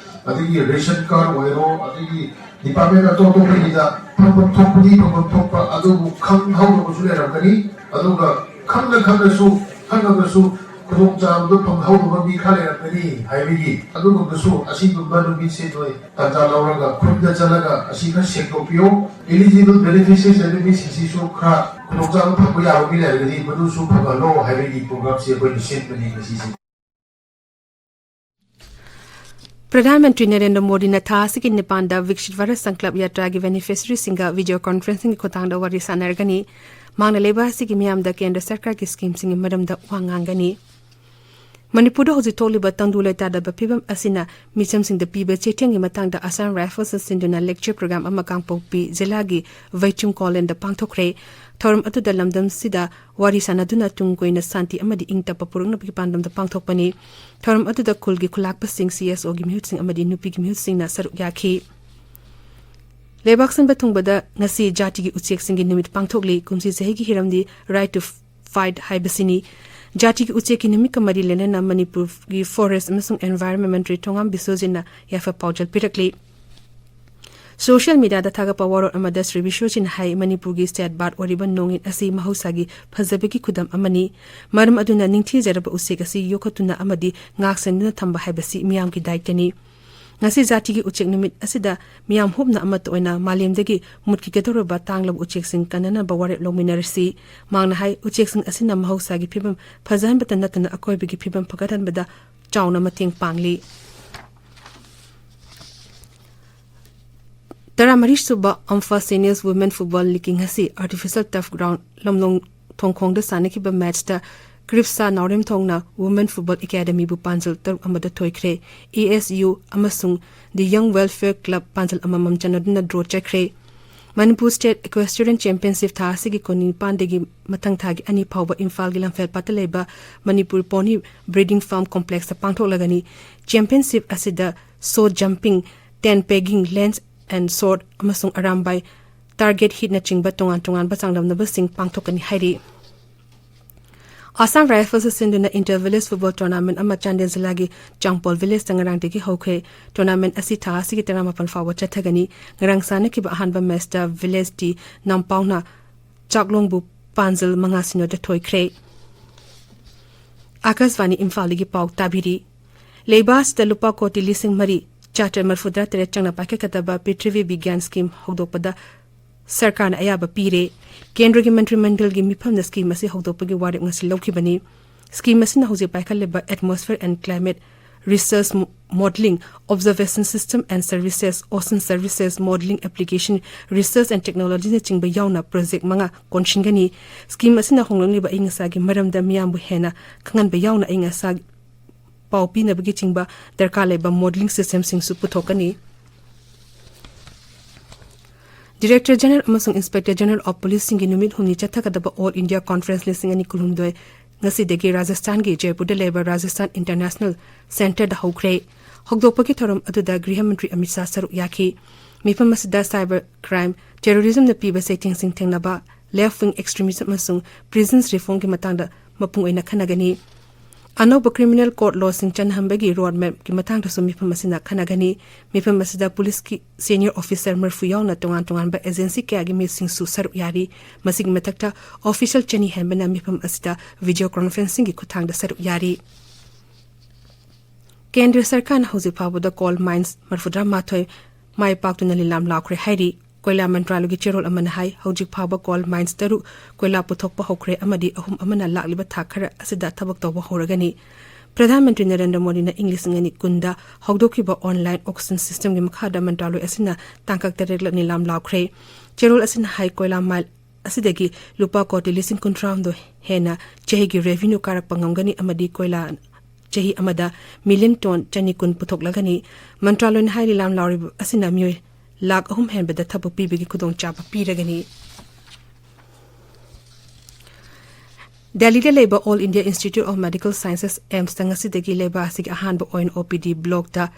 ꯑꯗꯒꯤ ꯔꯦꯁꯟ ꯀꯥꯔꯗ ꯑꯣꯏꯔꯣ, ꯑꯗꯒꯤ ꯗꯤꯄꯥꯔꯠꯃꯦꯟ ꯑꯇꯣꯞ ꯑꯇꯣꯞꯄꯒꯤꯗ ꯐꯪꯐꯝ ꯊꯣꯛꯄꯗꯤ ꯐꯪꯐꯝ ꯊꯣꯛꯄ, ꯑꯗꯨꯕꯨ ꯈꯪꯍꯧꯗꯕꯁꯨ ꯂꯩꯔꯝꯒꯅꯤ꯫ ꯑꯗꯨꯒ ꯈꯪꯅ ꯈꯪꯅꯁꯨ ꯈꯪꯉꯒꯁꯨ ꯈꯨꯗꯣꯡꯆꯥꯕꯗꯨ ꯐꯪꯍꯧꯗꯕ ꯃꯤ ꯈꯔ ꯂꯩꯔꯝꯒꯅꯤ ꯍꯥꯏꯕꯒꯤ ꯑꯗꯨꯒꯨꯝꯕꯁꯨ ꯑꯁꯤꯒꯨꯝꯕ ꯅꯨꯃꯤꯠꯁꯦ ꯅꯣꯏ ꯇꯥꯟꯖꯥ ꯂꯧꯔꯒ ꯈꯨꯟꯗ ꯆꯠꯂꯒ ꯑꯁꯤ ꯈꯔ ꯁꯦꯡꯗꯣꯛꯄꯤꯌꯨ꯫ Eligible beneficiaries ꯍꯥꯏꯕ ꯃꯤꯁꯤꯡꯁꯤꯁꯨ ꯈꯔ ꯈꯨꯗꯣꯡꯆꯥꯕ ꯐꯪꯕ ꯌꯥꯕ ꯃꯤ ꯂꯩꯔꯒꯗꯤ ꯃꯗꯨꯁꯨ ꯐꯪꯍꯜꯂꯣ ꯍꯥꯏꯕꯒꯤ ꯄ꯭ꯔꯣꯒ꯭ꯔꯥꯝꯁꯤ ꯑꯩꯈꯣꯏꯅ ꯁꯤꯟꯕꯅꯤ ꯉꯁꯤꯁꯦ꯫ ꯄ꯭ꯔꯙꯥꯟ ꯃꯟꯇ꯭ꯔꯤ ꯅꯔꯦꯟꯗ꯭ꯔ ꯃꯣꯗꯤꯅ ꯊꯥ ꯑꯁꯤꯒꯤ ꯅꯤꯄꯥꯟꯗ ꯕꯤꯛꯁꯤꯠ ꯚꯥꯔꯠ ꯁꯪꯀꯜꯞ ꯌꯥꯇ꯭ꯔꯥꯒꯤ ꯕꯦꯅꯤꯐꯤꯁꯔꯤꯁꯤꯡꯒ ꯚꯤꯗꯤꯑꯣ ꯀꯣꯟꯐꯔꯦꯟꯁꯤꯡꯒꯤ ꯈꯨꯠꯊꯥꯡꯗ ꯋꯥꯔꯤ ꯁꯥꯟꯅꯔꯒꯅꯤ꯫ ꯃꯍꯥꯛꯅ ꯂꯩꯕꯥꯛ ꯑꯁꯤꯒꯤ ꯃꯤꯌꯥꯝꯗ ꯀꯦꯟꯗ꯭ꯔ ꯁꯔꯀꯥꯔꯒꯤ ꯁ꯭ꯀꯤꯝꯁꯤꯡꯒꯤ ꯃꯔꯝꯗ ꯋꯥ ꯉꯥꯡꯒꯅꯤ꯫ ꯃꯅꯤꯄꯨꯔꯗ ꯍꯧꯖꯤꯛ ꯊꯣꯛꯂꯤꯕ ꯇꯪꯗꯨ ꯂꯩꯇꯥꯗꯕ ꯐꯤꯕꯝ ꯑꯁꯤꯅ ꯃꯤꯆꯝꯁꯤꯡꯗ ꯄꯤꯕ ꯆꯩꯊꯦꯡꯒꯤ ꯃꯇꯥꯡꯗ ꯑꯁꯥꯝ ꯔꯥꯏꯐꯜꯁꯅ ꯁꯤꯟꯗꯨꯅ ꯂꯦꯛꯆꯔ ꯄ꯭ꯔꯣꯒ꯭ꯔꯥꯝ ꯑꯃ ꯀꯥꯡꯄꯣꯛꯄꯤ ꯖꯤꯂꯥꯒꯤ ꯚꯩꯆꯨꯡ ꯀꯣꯂꯦꯟꯗ ꯄꯥꯡꯊꯣꯛꯈ꯭ꯔꯦ꯫ ꯊꯧꯔꯝ ꯑꯗꯨꯗ ꯂꯝꯗꯝꯁꯤꯗ ꯋꯥꯔꯤ ꯁꯥꯟꯅꯗꯨꯅ ꯇꯨꯡ ꯀꯣꯏꯅ ꯁꯥꯟꯇꯤ ꯑꯃꯗꯤ ꯏꯪ ꯇꯞꯄ ꯄꯨꯔꯛꯅꯕꯒꯤ ꯄꯥꯟꯗꯝꯗ ꯄꯥꯡꯊꯣꯛꯄꯅꯤ꯫ ꯊꯧꯔꯝ ꯑꯗꯨꯗ ꯈꯨꯜꯒꯤ ꯈꯨꯂꯥꯛꯄꯁꯤꯡ, ꯁꯤ ꯑꯦꯁ ꯑꯣꯒꯤ ꯃꯤꯍꯨꯠꯁꯤꯡ ꯑꯃꯗꯤ ꯅꯨꯄꯤꯒꯤ ꯃꯤꯍꯨꯠꯁꯤꯡꯅ ꯁꯔꯨꯛ ꯌꯥꯈꯤ꯫ ꯂꯩꯕꯥꯛ ꯁꯤꯟꯕ ꯊꯨꯡꯕꯗ ꯉꯁꯤ ꯖꯥꯇꯤꯒꯤ ꯎꯆꯦꯛꯁꯤꯡꯒꯤ ꯅꯨꯃꯤꯠ ꯄꯥꯡꯊꯣꯛꯂꯤ꯫ ꯀꯨꯝꯁꯤ ꯆꯍꯤꯒꯤ ꯍꯤꯔꯝꯗꯤ Right to Fight ꯍꯥꯏꯕꯁꯤꯅꯤ꯫ ꯖꯥꯇꯤꯒꯤ ꯎꯆꯦꯛꯀꯤ ꯅꯨꯃꯤꯠꯀ ꯃꯔꯤ ꯂꯩꯅꯅ ꯃꯅꯤꯄꯨꯔꯒꯤ ꯐꯣꯔꯦꯁ ꯑꯃꯁꯨꯡ ꯑꯦꯟꯚꯥꯏꯔꯟꯃꯦꯟ ꯃꯟꯇ꯭ꯔꯤ ꯊꯣꯉꯥꯝ ꯕꯤꯁꯣꯖꯤꯠꯅ ꯌꯥꯏꯐ ꯄꯥꯎꯖꯦꯜ ꯄꯤꯔꯛꯂꯤ꯫ ꯁꯣꯁꯤꯌꯦꯜ ꯃꯤꯗꯤꯌꯥꯗ ꯊꯥꯒꯠꯄ ꯋꯥꯔꯣꯜ ꯑꯃꯗ ꯁ꯭ꯔꯤ ꯕꯤꯁꯣꯖꯤꯠꯅ ꯍꯥꯏ, ꯃꯅꯤꯄꯨꯔꯒꯤ ꯁ꯭ꯇꯦꯠ ꯕꯥꯔꯗ ꯑꯣꯏꯔꯤꯕ ꯅꯣꯡꯏꯟ ꯑꯁꯤ ꯃꯍꯧꯁꯥꯒꯤ ꯐꯖꯕꯒꯤ ꯈꯨꯗꯝ ꯑꯃꯅꯤ꯫ ꯃꯔꯝ ꯑꯗꯨꯅ ꯅꯤꯡꯊꯤꯖꯔꯕ ꯎꯆꯦꯛ ꯑꯁꯤ ꯌꯣꯛꯈꯠꯇꯨꯅ ꯑꯃꯗꯤ ꯉꯥꯛ ꯁꯦꯟꯗꯨꯅ ꯊꯝꯕ ꯍꯥꯏꯕꯁꯤ ꯃꯤꯌꯥꯝꯒꯤ ꯗꯥꯏꯇꯅꯤ꯫ ꯉꯁꯤ ꯖꯥꯇꯤꯒꯤ ꯎꯆꯦꯛ ꯅꯨꯃꯤꯠ ꯑꯁꯤꯗ ꯃꯤꯌꯥꯝ ꯍꯨꯞꯅ ꯑꯃꯠꯇ ꯑꯣꯏꯅ ꯃꯥꯂꯦꯝꯗꯒꯤ ꯃꯨꯠꯈꯤꯒꯗꯧꯔꯕ ꯇꯥꯡꯂꯕ ꯎꯆꯦꯛꯁꯤꯡ ꯀꯟꯅꯅꯕ ꯋꯥꯔꯦꯞ ꯂꯧꯃꯤꯟꯅꯔꯁꯤ꯫ ꯃꯍꯥꯛꯅ ꯍꯥꯏ, ꯎꯆꯦꯛꯁꯤꯡ ꯑꯁꯤꯅ ꯃꯍꯧꯁꯥꯒꯤ ꯐꯤꯕꯝ ꯐꯖꯍꯟꯕꯇ ꯅꯠꯇꯅ ꯑꯀꯣꯏꯕꯒꯤ ꯐꯤꯕꯝ ꯐꯒꯠꯍꯟꯕꯗ ꯆꯥꯎꯅ ꯃꯇꯦꯡ ꯄꯥꯡꯂꯤ꯫ ꯇꯔꯥꯃꯔꯤ ꯁꯨꯕ ꯑꯝꯐꯥ ꯁꯦꯅꯤꯌꯔꯁ ꯋꯨꯃꯦꯟ ꯐꯨꯠꯕꯣꯜ ꯂꯤꯒꯀꯤ ꯉꯁꯤ ꯑꯥꯔꯇꯤꯐꯤꯁꯤꯌꯦꯜ ꯇꯔꯐ ꯒ꯭ꯔꯥꯎꯟ ꯂꯝꯂꯣꯡ ꯊꯣꯡꯈꯣꯡꯗ ꯁꯥꯟꯅꯈꯤꯕ ꯃꯦꯆꯇ ꯀ꯭ꯔꯤꯞꯁꯥ ꯅꯥꯎꯔꯦꯝꯊꯣꯡꯅ ꯋꯨꯃꯦꯟ ꯐꯨꯠꯕꯣꯜ ꯑꯦꯀꯥꯗꯃꯤꯕꯨ ꯄꯥꯟꯖꯜ ꯇꯔꯨꯛ ꯑꯃꯗ ꯊꯣꯏꯈ꯭ꯔꯦ꯫ ꯑꯦ ꯑꯦꯁ ꯌꯨ ꯑꯃꯁꯨꯡ ꯗꯤ ꯌꯪ ꯋꯦꯜꯐꯤꯌꯔ ꯀ꯭ꯂꯕ ꯄꯥꯟꯖꯜ ꯑꯃꯃꯝ ꯆꯟꯅꯗꯨꯅ ꯗ꯭ꯔꯣ ꯆꯠꯈ꯭ꯔꯦ꯫ ꯃꯅꯤꯄꯨꯔ ꯁ꯭ꯇꯦꯠ ꯏꯀ꯭ꯋꯦꯁꯇ꯭ꯔꯤꯌꯟ ꯆꯦꯝꯄꯤꯌꯟꯁꯤꯞ ꯊꯥ ꯑꯁꯤꯒꯤ ꯀꯨꯟꯅꯤꯄꯥꯟꯗꯒꯤ ꯃꯊꯪ ꯊꯥꯒꯤ ꯑꯅꯤ ꯐꯥꯎꯕ ꯏꯝꯐꯥꯜꯒꯤ ꯂꯝꯐꯦꯜ ꯄꯥꯠꯇ ꯂꯩꯕ ꯃꯅꯤꯄꯨꯔ ꯄꯣꯅꯤ ꯕ꯭ꯔꯤꯗꯤꯡ ꯐꯥꯔꯝ ꯀꯣꯝꯄ꯭ꯂꯦꯛꯁꯇ ꯄꯥꯡꯊꯣꯛꯂꯒꯅꯤ꯫ ꯆꯦꯝꯄꯤꯌꯟꯁꯤꯞ ꯑꯁꯤꯗ show jumping, tent pegging, lance and sword ꯑꯃꯁꯨꯡ ꯑꯔꯥꯝꯕꯥꯏ, ꯇꯥꯔꯒꯦꯠ ꯍꯤꯠꯅꯆꯤꯡꯕ ꯇꯣꯉꯥꯟ ꯇꯣꯉꯥꯟꯕ ꯆꯥꯡꯗꯝꯅꯕꯁꯤꯡ ꯄꯥꯡꯊꯣꯛꯀꯅꯤ ꯍꯥꯏꯔꯤ꯫ ꯑꯁꯥꯝ ꯔꯥꯏꯐꯜꯁ ꯁꯤꯟꯗꯨꯅ ꯏꯟꯇꯔ ꯚꯤꯂꯦꯖ ꯐꯨꯠꯕꯣꯜ ꯇꯣꯔꯅꯥꯃꯦꯟ ꯑꯃ ꯆꯥꯟꯗꯦꯜ ꯖꯤꯂꯥꯒꯤ ꯆꯥꯡꯄꯣꯜ ꯚꯤꯂꯦꯖꯇ ꯉꯔꯥꯡꯗꯒꯤ ꯍꯧꯈ꯭ꯔꯦ꯫ ꯇꯣꯔꯅꯥꯃꯦꯟ ꯑꯁꯤ ꯊꯥ ꯑꯁꯤꯒꯤ ꯇꯔꯥꯃꯥꯄꯟ ꯐꯥꯎꯕ ꯆꯠꯊꯒꯅꯤ꯫ ꯉꯔꯥꯡ ꯁꯥꯟꯅꯈꯤꯕ ꯑꯍꯥꯟꯕ ꯃꯦꯆꯇ ꯚꯤꯂꯦꯖ ꯇꯤ ꯅꯝꯄꯥꯎꯅ ꯆꯥꯛꯂꯣꯡꯕꯨ ꯄꯥꯟꯖꯜ ꯃꯉꯥ ꯁꯤꯅꯣꯗ ꯊꯣꯏꯈ꯭ꯔꯦ꯫ ꯑꯥꯀꯥꯁꯕꯥꯅꯤ ꯏꯝꯐꯥꯜꯗꯒꯤ ꯄꯥꯎ ꯇꯥꯕꯤꯔꯤ꯫ ꯂꯩꯕꯥꯛ ꯑꯁꯤꯗ ꯂꯨꯄꯥ ꯀꯣꯇꯤ ꯂꯤꯁꯤꯡ ꯃꯔꯤ ꯆꯥꯇ꯭ꯔꯦꯠ ꯃꯔꯤꯐꯨꯇꯔꯥ ꯇꯔꯦꯠ ꯆꯪꯅ ꯄꯥꯏꯈꯠꯀꯗꯕ ꯄ꯭ꯔꯤꯊꯤꯚꯤ ꯕꯤꯒ꯭ꯌꯥꯟ ꯁ꯭ꯀꯤꯝ ꯍꯧꯗꯣꯛꯄꯗ ꯁꯔꯀꯥꯔꯅ ꯑꯌꯥꯕ ꯄꯤꯔꯦ꯫ ꯀꯦꯟꯗ꯭ꯔꯒꯤ ꯃꯟꯇ꯭ꯔꯤ ꯃꯟꯗꯜꯒꯤ ꯃꯤꯐꯝꯅ ꯁ꯭ꯀꯤꯝ ꯑꯁꯤ ꯍꯧꯗꯣꯛꯄꯒꯤ ꯋꯥꯔꯦꯞ ꯉꯁꯤ ꯂꯧꯈꯤꯕꯅꯤ꯫ ꯁ꯭ꯀꯤꯝ ꯑꯁꯤꯅ ꯍꯧꯖꯤꯛ ꯄꯥꯏꯈꯠꯂꯤꯕ Atmosphere and Climate Research Modelling, Observation System and Services, Ocean Services Modelling Application, Research and Technology ꯅꯆꯤꯡꯕ ꯌꯥꯎꯅ ꯄ꯭ꯔꯣꯖꯦꯛ ꯃꯉꯥ ꯀꯣꯟꯁꯤꯟꯒꯅꯤ꯫ ꯁ꯭ꯀꯤꯝ ꯑꯁꯤꯅ ꯍꯣꯡꯂꯛꯂꯤꯕ ꯑꯏꯪ ꯑꯁꯥꯒꯤ ꯃꯔꯝꯗ ꯃꯤꯌꯥꯝꯕꯨ ꯍꯦꯟꯅ ꯈꯪꯍꯟꯕ ꯌꯥꯎꯅ ꯑꯏꯪ ꯑꯁꯥ ꯄꯥꯎ ꯄꯤꯅꯕꯒꯤ ꯆꯤꯡꯕ ꯗꯔꯀꯥꯔ ꯂꯩꯕ ꯃꯣꯗꯦꯂꯤꯡ ꯁꯤꯁꯇꯦꯝꯁꯤꯡꯁꯨ ꯄꯨꯊꯣꯛꯀꯅꯤ꯫ ꯗꯤꯔꯦꯛꯇꯔ ꯖꯦꯅꯔꯦꯜ ꯑꯃꯁꯨꯡ ꯏꯟꯁꯄꯦꯛꯇꯔ ꯖꯦꯅꯔꯦꯜ ꯑꯣꯐ ꯄꯨꯂꯤꯁꯁꯤꯡꯒꯤ ꯅꯨꯃꯤꯠ ꯍꯨꯝꯅꯤ ꯆꯠꯊꯒꯗꯕ ꯑꯣꯜ ꯏꯟꯗꯤꯌꯥ ꯀꯣꯟꯐꯔꯦꯟꯁ ꯂꯤꯁꯤꯡ ꯑꯅꯤ ꯀꯨꯟꯍꯨꯝꯗꯣꯏ ꯉꯁꯤꯗꯒꯤ ꯔꯥꯖꯁꯊꯥꯟꯒꯤ ꯖꯩꯄꯨꯔꯗ ꯂꯩꯕ ꯔꯥꯖꯁꯊꯥꯟ ꯏꯟꯇꯔꯅꯦꯁꯅꯦꯜ ꯁꯦꯟꯇꯔꯗ ꯍꯧꯈ꯭ꯔꯦ꯫ ꯍꯧꯗꯣꯛꯄꯒꯤ ꯊꯧꯔꯝ ꯑꯗꯨꯗ ꯒ꯭ꯔꯤꯍ ꯃꯟꯇ꯭ꯔꯤ ꯑꯃꯤꯠ ꯁꯥꯍ ꯁꯔꯨꯛ ꯌꯥꯈꯤ꯫ ꯃꯤꯐꯝ ꯑꯁꯤꯗ ꯁꯥꯏꯕꯔ ꯀ꯭ꯔꯥꯏꯝ, ꯇꯦꯔꯣꯔꯤꯖꯝꯅ ꯄꯤꯕ ꯆꯩꯊꯦꯡꯁꯤꯡ ꯊꯦꯡꯅꯕ, ꯂꯦꯐ ꯋꯤꯡ ꯑꯦꯛꯁꯇ꯭ꯔꯤꯃꯤꯖꯝ ꯑꯃꯁꯨꯡ ꯄ꯭ꯔꯤꯖꯟꯁ ꯔꯤꯐꯣꯔꯝꯒꯤ ꯃꯇꯥꯡꯗ ꯃꯄꯨꯡ ꯑꯣꯏꯅ ꯈꯟꯅꯒꯅꯤ꯫ ꯑꯅꯧꯕ ꯀ꯭ꯔꯤꯃꯤꯅꯦꯜ ꯀꯣꯗ ꯂꯣꯁꯤꯡ ꯆꯠꯅꯍꯟꯕꯒꯤ ꯔꯣꯗ ꯃꯦꯞꯀꯤ ꯃꯇꯥꯡꯗꯁꯨ ꯃꯤꯐꯝ ꯑꯁꯤꯅ ꯈꯟꯅꯒꯅꯤ꯫ ꯃꯤꯐꯝ ꯑꯁꯤꯗ ꯄꯨꯂꯤꯁꯀꯤ ꯁꯦꯅꯤꯌꯔ ꯑꯣꯐꯤꯁꯔ ꯃꯔꯤꯐꯨ ꯌꯥꯎꯅ ꯇꯣꯉꯥꯟ ꯇꯣꯉꯥꯟꯕ ꯑꯦꯖꯦꯟꯁꯤ ꯀꯌꯥꯒꯤ ꯃꯤꯁꯤꯡꯁꯨ ꯁꯔꯨꯛ ꯌꯥꯔꯤ꯫ ꯃꯁꯤꯒꯤ ꯃꯊꯛꯇ, ꯑꯣꯐꯤꯁꯤꯌꯦꯜ ꯆꯅꯤ ꯍꯦꯟꯕꯅ ꯃꯤꯐꯝ ꯑꯁꯤꯗ ꯚꯤꯗꯤꯑꯣ ꯀꯣꯟꯐꯔꯦꯟꯁꯤꯡꯒꯤ ꯈꯨꯠꯊꯥꯡꯗ ꯁꯔꯨꯛ ꯌꯥꯔꯤ꯫ ꯀꯦꯟꯗ꯭ꯔ ꯁꯔꯀꯥꯔꯅ ꯍꯧꯖꯤꯛ ꯐꯥꯎꯕꯗ ꯀꯣꯜ ꯃꯥꯏꯟꯁ ꯃꯔꯤꯐꯨꯇꯔꯥ ꯃꯥꯊꯣꯏ ꯃꯥꯏ ꯄꯥꯛꯇꯨꯅ ꯂꯤꯂꯥꯝ ꯂꯥꯎꯈ꯭ꯔꯦ ꯍꯥꯏꯔꯤ꯫ ꯀꯣꯏꯂꯥ ꯃꯟꯇ꯭ꯔꯥꯂꯣꯏꯒꯤ ꯆꯦꯔꯣꯜ ꯑꯃꯅ ꯍꯥꯏ, ꯍꯧꯖꯤꯛ ꯐꯥꯎꯕ ꯀꯣꯜ ꯃꯥꯏꯟꯁ ꯇꯔꯨꯛ ꯀꯣꯏꯂꯥ ꯄꯨꯊꯣꯛꯄ ꯍꯧꯈ꯭ꯔꯦ ꯑꯃꯗꯤ ꯑꯍꯨꯝ ꯑꯃꯅ ꯂꯥꯛꯂꯤꯕ ꯊꯥ ꯈꯔ ꯑꯁꯤꯗ ꯊꯕꯛ ꯇꯧꯕ ꯍꯧꯔꯒꯅꯤ꯫ ꯄ꯭ꯔꯙꯥꯟ ꯃꯟꯇ꯭ꯔꯤ ꯅꯔꯦꯟꯗ꯭ꯔ ꯃꯣꯗꯤꯅ ꯏꯪ ꯂꯤꯁꯤꯡ ꯑꯅꯤ ꯀꯨꯟꯗ ꯍꯧꯗꯣꯛꯈꯤꯕ ꯑꯣꯟꯂꯥꯏꯟ ꯑꯣꯛꯁꯟ ꯁꯤꯁꯇꯦꯝꯒꯤ ꯃꯈꯥꯗ ꯃꯟꯇ꯭ꯔꯥꯂꯣꯏ ꯑꯁꯤꯅ ꯇꯥꯡꯀꯛ ꯇꯔꯦꯠꯂꯛ ꯂꯤꯂꯥꯝ ꯂꯥꯎꯈ꯭ꯔꯦ꯫ ꯆꯦꯔꯣꯜ ꯑꯁꯤꯅ ꯍꯥꯏ, ꯀꯣꯏꯂꯥ ꯃꯥꯏꯜ ꯑꯁꯤꯗꯒꯤ ꯂꯨꯄꯥ ꯀꯣꯇꯤ ꯂꯤꯁꯤꯡ ꯀꯨꯟꯊ꯭ꯔꯥꯍꯨꯝꯗꯣꯏ ꯍꯦꯟꯅ ꯆꯍꯤꯒꯤ ꯔꯦꯚꯤꯅ꯭ꯌꯨ ꯀꯥꯔꯛꯄ ꯉꯝꯒꯅꯤ ꯑꯃꯗꯤ ꯀꯣꯏꯂꯥ ꯆꯍꯤ ꯑꯃꯗ ꯃꯤꯂꯤꯌꯟ ꯇꯣꯟ ꯆꯅꯤ ꯀꯨꯟ ꯄꯨꯊꯣꯛꯂꯒꯅꯤ꯫ ꯃꯟꯇ꯭ꯔꯥꯂꯣꯏꯅ ꯍꯥꯏ, ꯂꯤꯂꯥꯝ ꯂꯥꯎꯔꯤꯕ ꯑꯁꯤꯅ ꯃꯤꯑꯣꯏ ꯂꯥꯈ ꯑꯍꯨꯝ ꯍꯦꯟꯕꯗ ꯊꯕꯛ ꯄꯤꯕꯒꯤ ꯈꯨꯗꯣꯡꯆꯥꯕ ꯄꯤꯔꯒꯅꯤ꯫ ꯗꯦꯜꯂꯤꯗ ꯂꯩꯕ all India institute of medical sciences, ꯑꯦꯝꯁꯇ ꯉꯁꯤꯗꯒꯤ ꯂꯩꯕꯥꯛ ꯑꯁꯤꯒꯤ ꯑꯍꯥꯟꯕ ꯑꯣꯏꯅ ꯑꯣ ꯄꯤ ꯗꯤ ꯕ꯭ꯂꯣꯛꯇ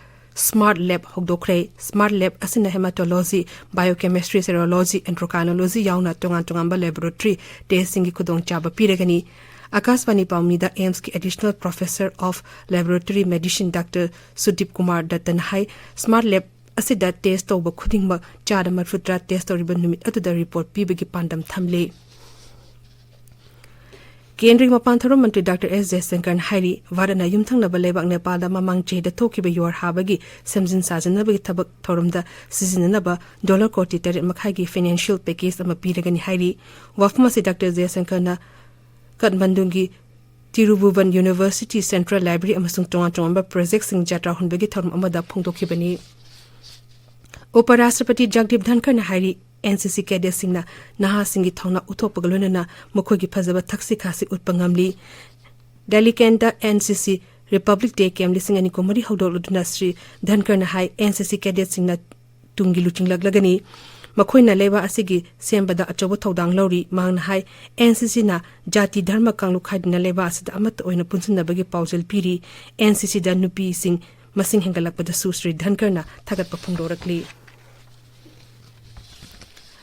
ꯁ꯭ꯃꯥꯔꯠ ꯂꯦꯕ ꯍꯧꯗꯣꯛꯈ꯭ꯔꯦ꯫ ꯁ꯭ꯃꯥꯔꯠ ꯂꯦꯕ ꯑꯁꯤꯅ ꯍꯦꯃꯥꯇꯣꯂꯣꯖꯤ, ꯕꯥꯏꯑꯣꯀꯦꯃꯤꯁꯇ꯭ꯔꯤ, ꯁꯦꯔꯣꯂꯣꯖꯤ, ꯑꯦꯟꯗ꯭ꯔꯣꯀꯥꯏꯅꯣꯂꯣꯖꯤ ꯌꯥꯎꯅ ꯇꯣꯉꯥꯟ ꯇꯣꯉꯥꯟꯕ ꯂꯦꯕꯣꯔꯦꯇꯔꯤ ꯇꯦꯁꯁꯤꯡꯒꯤ ꯈꯨꯗꯣꯡꯆꯥꯕ ꯄꯤꯔꯒꯅꯤ꯫ ꯑꯀꯥꯁꯕꯥꯅꯤ ꯄꯥꯎꯃꯤꯗ ꯑꯦꯝꯁꯀꯤ Additional Professor of Laboratory Medicine Doctor Sudip Kumar ꯗꯠꯇꯅ ꯍꯥꯏ, ꯁ꯭ꯃꯥꯔꯠ ꯂꯦꯕ ꯑꯁꯤꯗ ꯇꯦꯁ ꯇꯧꯕ ꯈꯨꯗꯤꯡꯃꯛ ꯆꯥꯗ ꯃꯔꯤꯐꯨꯇꯔꯥ ꯇꯦꯁ ꯇꯧꯔꯤꯕ ꯅꯨꯃꯤꯠ ꯑꯗꯨꯗ ꯔꯤꯄꯣꯔꯠ ꯄꯤꯕꯒꯤ ꯄꯥꯟꯗꯝ ꯊꯝꯂꯤ꯫ ꯀꯦꯟꯗ꯭ꯔꯒꯤ ꯃꯄꯥꯟ ꯊꯧꯔꯝ ꯃꯟꯇ꯭ꯔꯤ ꯗꯥꯛꯇꯔ ꯑꯦꯁ ꯖꯌꯁꯪꯀꯔꯅ ꯍꯥꯏꯔꯤ, ꯚꯥꯔꯠꯅ ꯌꯨꯝꯊꯪꯅꯕ ꯂꯩꯕꯥꯛ ꯅꯦꯄꯥꯜꯗ ꯃꯃꯥꯡ ꯆꯍꯤꯗ ꯊꯣꯛꯈꯤꯕ ꯌꯨꯍꯥꯔ ꯍꯥꯕꯒꯤ ꯁꯦꯝꯖꯤꯟ ꯁꯥꯖꯤꯟꯅꯕꯒꯤ ꯊꯕꯛ ꯊꯧꯔꯝꯗ ꯁꯤꯖꯤꯟꯅꯅꯕ ꯗꯣꯂꯔ ꯀꯣꯇꯤ ꯇꯔꯦꯠ ꯃꯈꯥꯏꯒꯤ ꯐꯥꯏꯅꯥꯟꯁꯤꯌꯦꯜ ꯄꯦꯀꯦꯖ ꯑꯃ ꯄꯤꯔꯒꯅꯤ ꯍꯥꯏꯔꯤ꯫ ꯋꯥꯐꯝ ꯑꯁꯤ ꯗꯥꯛꯇꯔ ꯖꯌꯁꯪꯀꯔꯅ ꯀꯥꯊꯃꯟꯗꯨꯒꯤ ꯇꯤꯔꯨꯚꯨꯕꯟ ꯌꯨꯅꯤꯚꯔꯁꯤꯇꯤ ꯁꯦꯟꯇ꯭ꯔꯦꯜ ꯂꯥꯏꯕ꯭ꯔꯦꯔꯤ ꯑꯃꯁꯨꯡ ꯇꯣꯉꯥꯟ ꯇꯣꯉꯥꯟꯕ ꯄ꯭ꯔꯣꯖꯦꯛꯁꯤꯡ ꯖꯇ꯭ꯔꯥ ꯍꯨꯟꯕꯒꯤ ꯊꯧꯔꯝ ꯑꯃꯗ ꯐꯣꯡꯗꯣꯛꯈꯤꯕꯅꯤ꯫ ꯎꯄ ꯔꯥꯁꯇ꯭ꯔꯄꯇꯤ ꯖꯒꯗꯤꯞ ꯙꯟꯈꯔꯅ ꯍꯥꯏꯔꯤ, ꯑꯦꯟ ꯁꯤ ꯁꯤ ꯀꯦꯗꯦꯠꯁꯤꯡꯅ ꯅꯍꯥꯁꯤꯡꯒꯤ ꯊꯧꯅꯥ ꯎꯠꯊꯣꯛꯄꯒ ꯂꯣꯏꯅꯅ ꯃꯈꯣꯏꯒꯤ ꯐꯖꯕ ꯊꯛꯁꯤ ꯈꯥꯁꯤ ꯎꯠꯄ ꯉꯝꯂꯤ꯫ ꯗꯦꯂꯤ ꯀꯦꯟꯗ ꯑꯦꯟ ꯁꯤ ꯁꯤ ꯔꯤꯄꯕ꯭ꯂꯤꯛ ꯗꯦ ꯀꯦꯝꯞ ꯂꯤꯁꯤꯡ ꯑꯅꯤ ꯀꯨꯟꯃꯔꯤ ꯍꯧꯗꯣꯛꯂꯗꯨꯅ ꯁ꯭ꯔꯤ ꯙꯟꯈꯔꯅ ꯍꯥꯏ, ꯑꯦꯟ ꯁꯤ ꯁꯤ ꯀꯦꯗꯦꯠꯁꯤꯡꯅ ꯇꯨꯡꯒꯤ ꯂꯨꯆꯤꯡꯂꯛꯂꯒꯅꯤ꯫ ꯃꯈꯣꯏꯅ ꯂꯩꯕꯥꯛ ꯑꯁꯤꯒꯤ ꯁꯦꯝꯕꯗ ꯑꯆꯧꯕ ꯊꯧꯗꯥꯡ ꯂꯧꯔꯤ꯫ ꯃꯍꯥꯛꯅ ꯍꯥꯏ, ꯑꯦꯟ ꯁꯤ ꯁꯤꯅ ꯖꯥꯇꯤ, ꯙꯔꯃ, ꯀꯥꯡꯂꯨꯞ ꯈꯥꯏꯗꯅ ꯂꯩꯕꯥꯛ ꯑꯁꯤꯗ ꯑꯃꯠꯇ ꯑꯣꯏꯅ ꯄꯨꯟꯁꯤꯟꯅꯕꯒꯤ ꯄꯥꯎꯖꯦꯜ ꯄꯤꯔꯤ꯫ ꯑꯦꯟ ꯁꯤ ꯁꯤꯗ ꯅꯨꯄꯤꯁꯤꯡ ꯃꯁꯤꯡ ꯍꯦꯟꯒꯠꯂꯛꯄꯗꯁꯨ ꯁ꯭ꯔꯤ ꯙꯟꯈꯔꯅ ꯊꯥꯒꯠꯄ ꯐꯣꯡꯗꯣꯔꯛꯂꯤ꯫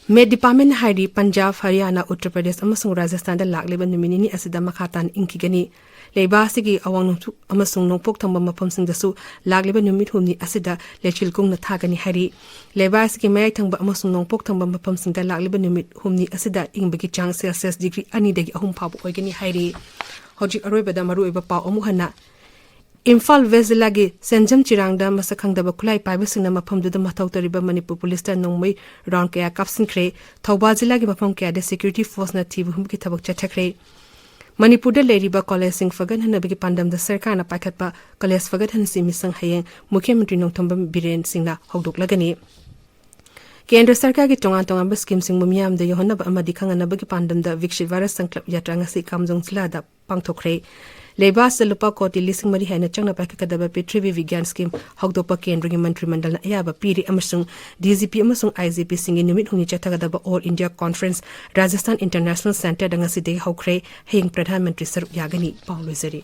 ꯃꯦꯠ ꯗꯤꯄꯥꯔꯠꯃꯦꯟꯅ ꯍꯥꯏꯔꯤ, ꯄꯟꯖꯥꯕ, ꯍꯔꯤꯌꯥꯅꯥ, ꯎꯠꯇꯔ ꯄ꯭ꯔꯗꯦꯁ ꯑꯃꯁꯨꯡ ꯔꯥꯖꯁꯊꯥꯟꯗ ꯂꯥꯛꯂꯤꯕ ꯅꯨꯃꯤꯠ ꯅꯤꯅꯤ ꯑꯁꯤꯗ ꯃꯈꯥ ꯇꯥꯅ ꯏꯪꯈꯤꯒꯅꯤ꯫ ꯂꯩꯕꯥꯛ ꯑꯁꯤꯒꯤ ꯑꯋꯥꯡ ꯅꯣꯡꯆꯨꯞ ꯑꯃꯁꯨꯡ ꯅꯣꯡꯄꯣꯛ ꯊꯪꯕ ꯃꯐꯝꯁꯤꯡꯗꯁꯨ ꯂꯥꯛꯂꯤꯕ ꯅꯨꯃꯤꯠ ꯍꯨꯝꯅꯤ ꯑꯁꯤꯗ ꯂꯩꯆꯤꯜ ꯀꯨꯡꯅ ꯊꯥꯒꯅꯤ ꯍꯥꯏꯔꯤ꯫ ꯂꯩꯕꯥꯛ ꯑꯁꯤꯒꯤ ꯃꯌꯥꯏ ꯊꯪꯕ ꯑꯃꯁꯨꯡ ꯅꯣꯡꯄꯣꯛ ꯊꯪꯕ ꯃꯐꯝꯁꯤꯡꯗ ꯂꯥꯛꯂꯤꯕ ꯅꯨꯃꯤꯠ ꯍꯨꯝꯅꯤ ꯑꯁꯤꯗ ꯏꯪꯕꯒꯤ ꯆꯥꯡ ꯁꯦꯜꯁꯤꯌꯁ ꯗꯤꯒ꯭ꯔꯤ ꯑꯅꯤꯗꯒꯤ ꯑꯍꯨꯝ ꯐꯥꯎꯕ ꯑꯣꯏꯒꯅꯤ ꯍꯥꯏꯔꯤ꯫ ꯍꯧꯖꯤꯛ ꯑꯔꯣꯏꯕꯗ ꯃꯔꯨꯑꯣꯏꯕ ꯄꯥꯎ ꯑꯃꯨꯛ ꯍꯟꯅ꯫ ꯏꯝꯐꯥꯜ ꯋꯦꯁ ꯖꯤꯂꯥꯒꯤ ꯁꯦꯟꯖꯝ ꯆꯤꯔꯥꯡꯗ ꯃꯁꯛ ꯈꯪꯗꯕ ꯈꯨꯠꯂꯥꯏ ꯄꯥꯏꯕꯁꯤꯡꯅ ꯃꯐꯝꯗꯨꯗ ꯃꯊꯧ ꯇꯧꯔꯤꯕ ꯃꯅꯤꯄꯨꯔ ꯄꯨꯂꯤꯁꯇ ꯅꯣꯡꯃꯩ ꯔꯥꯎꯟ ꯀꯌꯥ ꯀꯥꯞꯁꯤꯟꯈ꯭ꯔꯦ꯫ ꯊꯧꯕꯥꯜ ꯖꯤꯂꯥꯒꯤ ꯃꯐꯝ ꯀꯌꯥꯗ ꯁꯦꯀ꯭ꯌꯨꯔꯤꯇꯤ ꯐꯣꯔꯁꯅ ꯊꯤꯕ ꯍꯨꯝꯕꯒꯤ ꯊꯕꯛ ꯆꯠꯊꯈ꯭ꯔꯦ꯫ ꯃꯅꯤꯄꯨꯔꯗ ꯂꯩꯔꯤꯕ ꯀꯣꯂꯦꯖꯁꯤꯡ ꯐꯒꯠꯍꯟꯅꯕꯒꯤ ꯄꯥꯟꯗꯝꯗ ꯁꯔꯀꯥꯔꯅ ꯄꯥꯏꯈꯠꯄ ꯀꯣꯂꯦꯖ ꯐꯒꯠꯍꯟꯁꯤ ꯃꯤꯁꯪ ꯍꯌꯦꯡ ꯃꯨꯈ꯭ꯌ ꯃꯟꯇ꯭ꯔꯤ ꯅꯣꯡꯊꯣꯝꯕꯝ ꯕꯤꯔꯦꯟ ꯁꯤꯡꯅ ꯍꯧꯗꯣꯛꯂꯒꯅꯤ꯫ ꯀꯦꯟꯗ꯭ꯔ ꯁꯔꯀꯥꯔꯒꯤ ꯇꯣꯉꯥꯟ ꯇꯣꯉꯥꯟꯕ ꯁ꯭ꯀꯤꯝꯁꯤꯡꯕꯨ ꯃꯤꯌꯥꯝꯗ ꯌꯧꯍꯟꯅꯕ ꯑꯃꯗꯤ ꯈꯪꯍꯟꯅꯕꯒꯤ ꯄꯥꯟꯗꯝꯗ ꯚꯤꯛꯁꯤꯠ ꯚꯥꯔꯠ ꯁꯪꯀꯜꯞ ꯌꯥꯇ꯭ꯔꯥ ꯉꯁꯤ ꯀꯥꯝꯖꯣꯡ ꯖꯤꯂꯥꯗ ꯄꯥꯡꯊꯣꯛꯈ꯭ꯔꯦ꯫ ꯂꯩꯕꯥꯛ ꯑꯁꯤꯗ ꯂꯨꯄꯥ ꯀꯣꯇꯤ ꯂꯤꯁꯤꯡ ꯃꯔꯤ ꯍꯦꯟꯅ ꯆꯪꯅ ꯄꯥꯏꯈꯠꯀꯗꯕ ꯄ꯭ꯔꯤꯊꯤꯕꯤ ꯚꯤꯒ꯭ꯌꯥꯟ ꯁ꯭ꯀꯤꯝ ꯍꯧꯗꯣꯛꯄ ꯀꯦꯟꯗ꯭ꯔꯒꯤ ꯃꯟꯇ꯭ꯔꯤ ꯃꯟꯗꯜꯅ ꯑꯌꯥꯕ ꯄꯤꯔꯤ ꯑꯃꯁꯨꯡ ꯗꯤ ꯖꯤ ꯄꯤ ꯑꯃꯁꯨꯡ ꯑꯥꯏ ꯖꯤ ꯄꯤꯁꯤꯡꯒꯤ ꯅꯨꯃꯤꯠ ꯍꯨꯝꯅꯤ ꯆꯠꯊꯒꯗꯕ all India conference Rajasthan international ꯁꯦꯟꯇꯔꯗ ꯉꯁꯤꯗꯒꯤ ꯍꯧꯈ꯭ꯔꯦ꯫ ꯍꯌꯦꯡ ꯄ꯭ꯔꯙꯥꯟ ꯃꯟꯇ꯭ꯔꯤ ꯁꯔꯨꯛ ꯌꯥꯒꯅꯤ꯫ ꯄꯥꯎ ꯂꯣꯏꯖꯔꯦ꯫